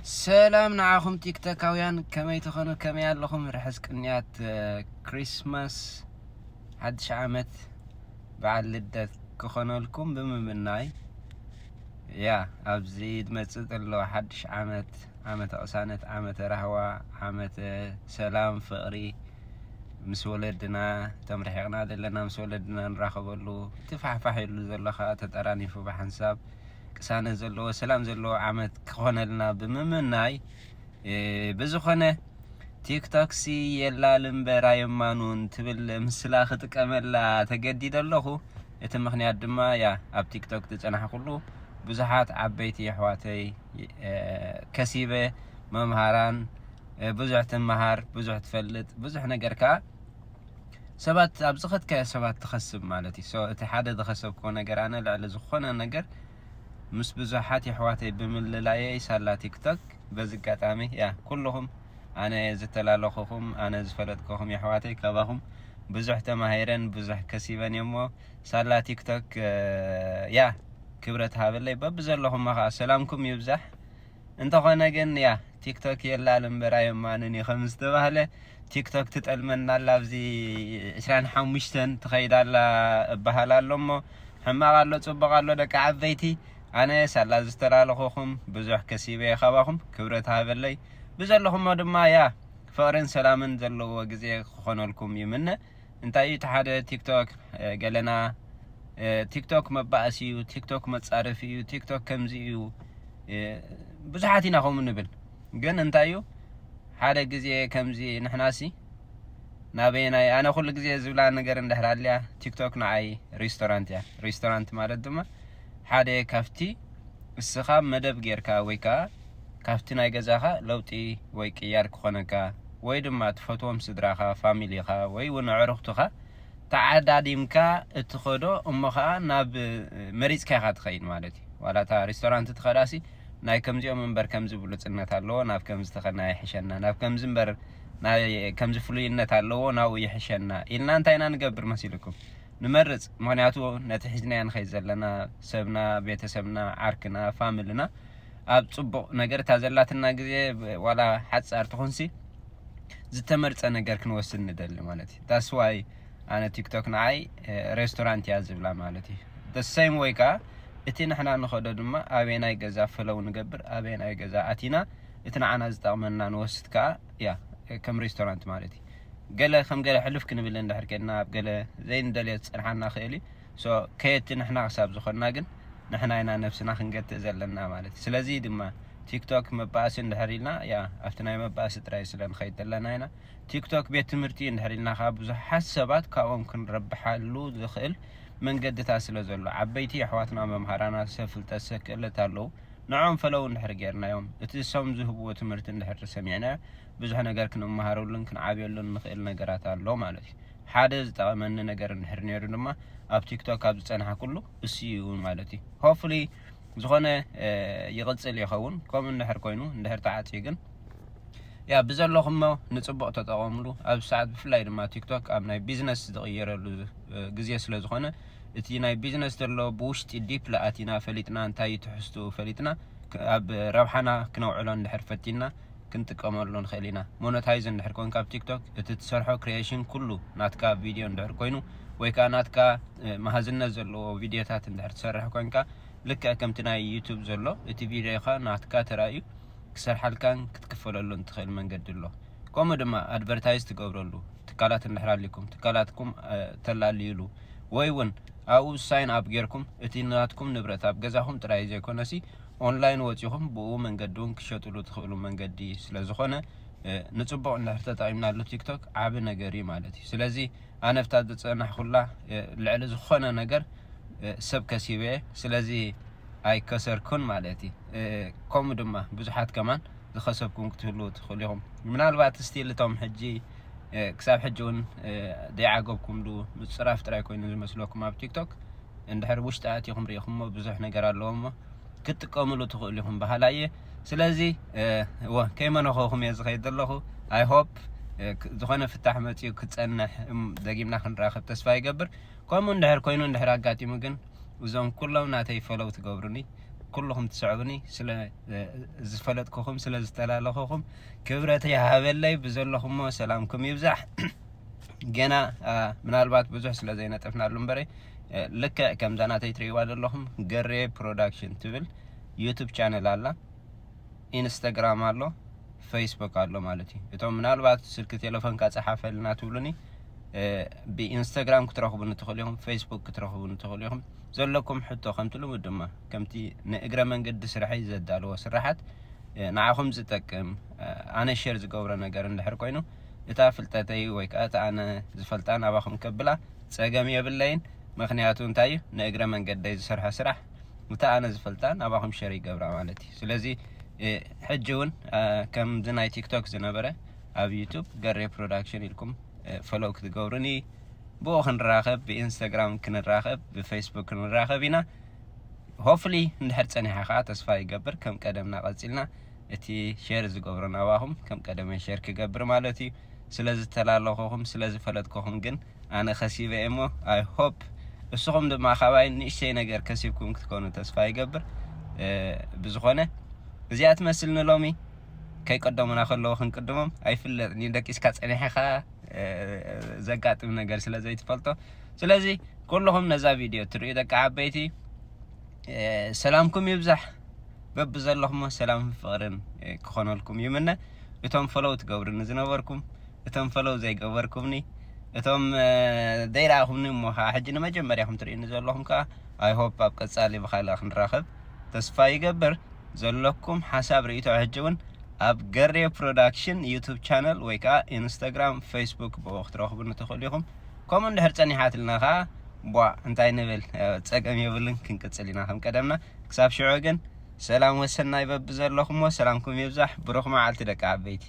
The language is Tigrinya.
ሰላም ንዓኹም ቲክቶካውያን፣ ከመይ ትኾኑ? ከመይ ኣለኹም? ርሕስ ቅንያት፣ እ፣ ክሪስማስ፣ ሓድሽ ዓመት፣ በዓል ልደት ክኾነልኩም ብምምናይ፣ ያ፣ ኣብዚ ዝመጽእ ዘሎ ሓድሽ ዓመት፣ ዓመተ ቅሳነት፣ ዓመተ ራህዋ፣ ዓመተ ሰላም፣ ፍቕሪ፣ ምስ ወለድና፣ እቶም ርሒቕና ዘለና ምስ ወለድና ንራኸበሉ፣ እቲ ፋሕፋሕ ኢሉ ዘሎ ኸኣ ተጠራኒፉ ብሓንሳብ ቅሳነት ዘለዎ፣ ሰላም ዘለዎ ዓመት ክኾነልና ብምምናይ፣ እ፣ ብዝኾነ ቲክቶክሲ የላል እምበር ኣየማኑን ትብል ምስላ ክጥቀመላ ተገዲደ ኣለኹ። እቲ ምኽንያት ድማ፣ ያ፣ ኣብ ቲክቶክ ዝጸናሕኩሉ ብዙሓት ዓበይቲ ኣሕዋተይ፣ እ፣ ከሲበ፣ መምሃራን፣ እ፣ ብዙሕ ትመሃር፣ ብዙሕ ትፈልጥ፣ ብዙሕ ነገር ከኣ ሰባት ኣብ ዝኸድካዮ ሰባት ትኸስብ ማለት እዩ። So፣ እቲ ሓደ ዝኸሰብክዎ ነገር፣ ኣነ ልዕሊ ዝኾነ ነገር ምስ ብዙሓት የሕዋተይ ብምልላየይ ሳላ ቲክቶክ፣ በዚ ኣጋጣሚ፣ ያ፣ ኩልኹም ኣነ ዝተላለኹኹም፣ ኣነ ዝፈለጥኩኹም የሕዋተይ፣ ካባኹም ብዙሕ ተማሂረን፣ ብዙሕ ከሲበን እየ እሞ፣ ሳላ ቲክቶክ፣ እ፣ ያ፣ ክብረት ሃበለይ። በብዘለኹሞ ኸዓ ሰላምኩም ይብዛሕ። እንተኾነ ግን፣ ያ፣ ቲክቶክ የላል እምበር ኣየማንን እዩ ከም ዝተባህለ፣ ቲክቶክ ትጠልመና ኣላ፣ ኣብዚ ዕስራን ሓሙሽተን ትኸይድ ኣላ እበሃል ኣሎ እሞ፣ ሕማቕ ኣሎ፣ ጽቡቕ ኣሎ፣ ደቂ ዓበይቲ። ኣነ ሳላ ዝተላለኹኹም ብዙሕ ከሲበ እየ ካባኹም፣ ክብረት ሃበለይ። ብዘለኹሞ ድማ፣ ያ፣ ፍቕርን ሰላምን ዘለዎ ግዜ ክኾነልኩም ይምነ። እንታይ እዩ እቲ ሓደ ቲክቶክ፣ እ፣ ገለና፣ እ፣ ቲክቶክ መባእሲ እዩ፣ ቲክቶክ መጻረፊ እዩ፣ ቲክቶክ ከምዚ እዩ፣ እ፣ ብዙሓት ኢና ከምኡ ንብል። ግን እንታይ እዩ ሓደ ግዜ ከምዚ ንሕናሲ ናበየናይ፣ ኣነ ኩሉ ግዜ ዝብላ ነገር እንድሕር ኣልያ፣ ቲክቶክ ንዓይ ሬስቶራንት እያ። ሬስቶራንት ማለት ድማ ሓደ ካብቲ እስኻ መደብ ጌርካ ወይ ከኣ ካብቲ ናይ ገዛኻ ለውጢ ወይ ቅያር ክኾነካ ወይ ድማ ትፈትዎም ስድራኻ፣ ፋሚሊኻ ወይ እውን ኣዕሩኽትኻ ተዓዳዲምካ እትኸዶ እሞ ኸኣ ናብ መሪጽካ ኢኻ ትኸይድ ማለት እዩ። ዋላ እታ ሬስቶራንት ትኸዳሲ ናይ ከምዚኦም እምበር ከምዚ ብሉጽነት ኣለዎ፣ ናብ ከምዚ ተኸድና ይሕሸና፣ ናብ ከምዚ እምበር ናይ ከምዚ ፍሉይነት ኣለዎ፣ ናብኡ ይሕሸና ኢልና እንታይ ኢና ንገብር መሲልኩም? ንመርጽ። ምኽንያቱ ነቲ ሒዝናዮ ንኸይድ ዘለና ሰብና፣ ቤተሰብና፣ ዓርክና፣ ፋምልና ኣብ ጽቡቕ ነገር እታ ዘላትና ግዜ ብ-፣ ዋላ ሓጻር ትኹንሲ ዝተመርጸ ነገር ክንወስድ ንደሊ ማለት እዩ። That's why ኣነ ቲክቶክ ንዓይ፣ እ፣ ሬስቶራንት እያ ዝብላ ማለት እዩ። The same way ከኣ እቲ ንሕና ንኸዶ ድማ ኣበየናይ ገዛ ፈለው ንገብር፣ ኣበየናይ ገዛ ኣቲና እቲ ንዓና ዝጠቕመና ንወስድ ከኣ እያ ከም ሬስቶራንት ማለት እዩ። ገለ ከም ገለ ሕልፍ ክንብል እንድሕር ኬድና ኣብ ገለ ዘይንደልዮ ዝጸንሓና ክእል እዩ። So ከየቲ ንሕና ክሳብ ዝኾንና ግን ንሕና ኢና ነብስና ክንገትእ ዘለና ማለት እዩ። ስለዚ ድማ ቲክቶክ መባእሲ እንድሕር ኢልና፣ ያ፣ ኣብቲ ናይ መባእሲ ጥራይ ስለ ንኸይድ ዘለና ኢና። ቲክቶክ ቤት ትምህርቲ እንድሕር ኢልና ከኣ ብዙሓት ሰባት ካብኦም ክንረብሓሉ ዝኽእል መንገድታት ስለ ዘሎ፣ ዓበይቲ ኣሕዋትና መምሃራና ሰብ ፍልጠት ሰብ ክእለት ኣለዉ። ንዕኦም ፈለው እንድሕር ጌርናዮም፣ እቲ እሶም ዝህብዎ ትምህርቲ እንድሕር ሰሚዕናዮ፣ ብዙሕ ነገር ክንመሃረሉን ክንዓብየሉን ንኽእል ነገራት ኣሎ ማለት እዩ። ሓደ ዝጠቐመኒ ነገር እንድሕር ነይሩ ድማ ኣብ ቲክቶክ ኣብ ዝጸናሕኩሉ እሱ እዩ ማለት እዩ። Hopefully ዝኾነ፣ እ፣ ይቕጽል ይኸውን። ከምኡ እንድሕር ኮይኑ፣ እንድሕር ተዓጽዩ ግን፣ ያ፣ ብዘለኹሞ ንጽቡቕ ተጠቐምሉ። ኣብ ሰዓት ብፍላይ ድማ ቲክቶክ ኣብ ናይ ቢዝነስ ዝቕየረሉ፣ እ፣ ግዜ ስለ ዝኾነ፣ እቲ ናይ ቢዝነስ ዘሎ ብውሽጢ ዲፕ ለኣቲና ፈሊጥና፣ እንታይ እዩ ትሕዝትኡ ፈሊጥና፣ ክ-፣ ኣብ ረብሓና ክነውዕሎ እንድሕር ፈቲና፣ ክንጥቀመሉ ንኽእል ኢና። ሞነታይዝ እንድሕር ኮንካ ኣብ ቲክቶክ፣ እቲ ትሰርሖ ክሪኤሽን ኩሉ ናትካ ቪድዮ እንድሕር ኮይኑ፣ ወይ ከኣ ናትካ፣ እ፣ መሃዝነት ዘለዎ ቪድዮታት እንድሕር ትሰርሕ ኮንካ፣ ልክዕ ከምቲ ናይ ዩቱብ ዘሎ፣ እቲ ቪድዮኻ ናትካ ተራእዩ ክሰርሓልካን ክትክፈለሉን ትኽእል መንገዲ ኣሎ። ከምኡ ድማ ኣድቨርታይዝ ትገብረሉ፣ ትካላት እንድሕር ኣሊኩም፣ ትካላትኩም፣ እ፣ ተላልዩሉ፣ ወይ እውን ኣብኡ ሳይን ኣፕ ጌርኩም፣ እቲ ናትኩም ንብረት ኣብ ገዛኹም ጥራይ ዘይኮነሲ፣ ኦንላይን ወጺኹም ብኡ መንገዲ እውን ክሸጥሉ ትኽእሉ መንገዲ ስለ ዝኾነ፣ እ፣ ንጽቡቕ እንድሕር ተጠቒምናሉ ቲክቶክ ዓቢ ነገር እዩ ማለት እዩ። ስለዚ ኣነ ብታ ዝጸናሕኩላ፣ እ፣ ልዕሊ ዝኾነ ነገር፣ እ፣ ሰብ ከሲበ እየ። ስለዚ ኣይከሰርኩን ማለት እዩ። እ፣ ከምኡ ድማ ብዙሓት ከማን ዝኸሰብኩም ክትህልዉ ትኽእሉ ኢኹም። ምናልባት ስቲል እቶም ሕጂ፣ እ፣ ክሳብ ሕጂ እውን፣ እ፣ ዘይዓገብኩምሉ ምጽራፍ ጥራይ ኮይኑ ዝመስለኩም ኣብ ቲክቶክ፣ እንድሕር ውሽጢ ኣቲኹም ርኢኹሞ ብዙሕ ነገር ኣለዎ እሞ ክትጥቀምሉ ትኽእሉ ኢኹም በሃላይ እየ። ስለዚ፣ እ፣ እወ፣ ከይመነኸኹም እየ ዝኸይድ ዘለኹ። I hope፣ እ፣ ክ-፣ ዝኾነ ፍታሕ መጺኡ ክጸንሕ፣ እም፣ ደጊምና ክንራኸብ ተስፋ ይገብር። ከምኡ እንድሕር ኮይኑ፣ እንድሕር ኣጋጢሙ ግን፣ እዞም ኩሎም ናተይ ፈለው ትገብሩኒ፣ ኩልኹም ትስዕቡኒ፣ ስለ ዝፈለጥኩኹም፣ ስለ ዝተላለኹኹም ክብረት ይሃበለይ። ብዘለኹሞ ሰላምኩም ይብዛሕ። ገና ምናልባት ብዙሕ ስለ ዘይነጠፍናሉ እምበረ፣ ልክዕ ከምዛ ናተይ ትርእይዋ ዘለኹም ገሬ ፕሮዳክሽን ትብል ዩቱብ ቻነል ኣላ፣ ኢንስታግራም ኣሎ፣ ፌስቡክ ኣሎ ማለት እዩ። እቶም ምናልባት ስልኪ ቴሌፎንካ ጸሓፈልና ትብሉኒ፣ ብኢንስታግራም ክትረኽቡኒ ትኽእሉ ኢኹም፣ ፌስቡክ ክትረኽቡኒ ትኽእሉ ኢኹም። ዘለኩም ሕቶ ከምቲ ልሙድ ድማ ከምቲ ንእግረ መንገዲ ስርሐይ ዘዳልዎ ስራሓት ንዓኹም ዝጠቅም፣ ኣነ ሸር ዝገብሮ ነገር እንድሕር ኮይኑ፣ እታ ፍልጠተይ ወይ ከዓ እታ ኣነ ዝፈልጣ ናባኹም ከብላ ጸገም የብለይን። ምክንያቱ እንታይ እዩ? ንእግረ መንገደይ ዝሰርሖ ስራሕ እታ ኣነ ዝፈልጣ ናባኹም ሸር ይገብራ ማለት እዩ። ስለዚ ሕጂ እውን ከምዚ ናይ ቲክቶክ ዝነበረ ኣብ ዩቱብ ገሬ ፕሮዳክሽን ኢልኩም ፈሎው ክትገብሩኒ፣ ብኡ ክንራኸብ፣ ብኢንስታግራም ክንራኸብ፣ ብፌስቡክ ክንራኸብ ኢና። ሆፍሊ እንድሕር ጸኒሓ ከዓ ተስፋ ይገብር ከም ቀደምና ቀጺልና እቲ ሸር ዝገብሮ ናባኹም ከም ቀደመ ሸር ክገብር ማለት እዩ። ስለ ዝተላለኹኹም፣ ስለ ዝፈለጥኩኹም ግን ኣነ ከሲበ እሞ፣ I hope እስኹም ድማ ካባይ ንእሽተይ ነገር ከሲብኩም ክትኮኑ ተስፋ ይገብር። ብዝኾነ እዚኣ ትመስል ንሎሚ። ከይቀደሙና ከለዉ ክንቅድሞም ኣይፍለጥን እዩ። ደቂስካ ጸኒሕኻ ዘጋጥም ነገር ስለ ዘይትፈልጦ። ስለዚ ኩልኹም ነዛ ቪድዮ ትርእዩ ደቂ ዓበይቲ ሰላምኩም ይብዛሕ። በብዘለኹሞ ሰላምን ፍቕርን ክኾነልኩም ይምነ። እቶም ፈሎው ትገብሩኒ ዝነበርኩም፣ እቶም ፈሎው ዘይገበርኩምኒ፣ እቶም ዘይረኣኹምኒ እሞ ከዓ ሕጂ ንመጀመርያኹም ትርእዩኒ ዘለኹም ከዓ I hope ኣብ ቀጻሊ ብኻልእ ክንራኸብ ተስፋ ይገብር። ዘለኩም ሓሳብ ርእይቶ ሕጂ እውን ኣብ ገሬ ፕሮዳክሽን ዩቱብ ቻነል ወይ ከዓ ኢንስታግራም፣ ፌስቡክ ብኡ ክትረኽቡኒ ትኽእሉ ኢኹም። ከምኡ እንድሕር ጸኒሓትልና ከዓ ቧ እንታይ ንብል፣ ጸገም የብልን፣ ክንቅጽል ኢና ከም ቀደምና። ክሳብ ሽዑ ግን ሰላም ወሰናይ በብዘለኹሞ ሰላምኩም ይብዛሕ። ብሩኽ መዓልቲ ደቂ ዓበይቲ።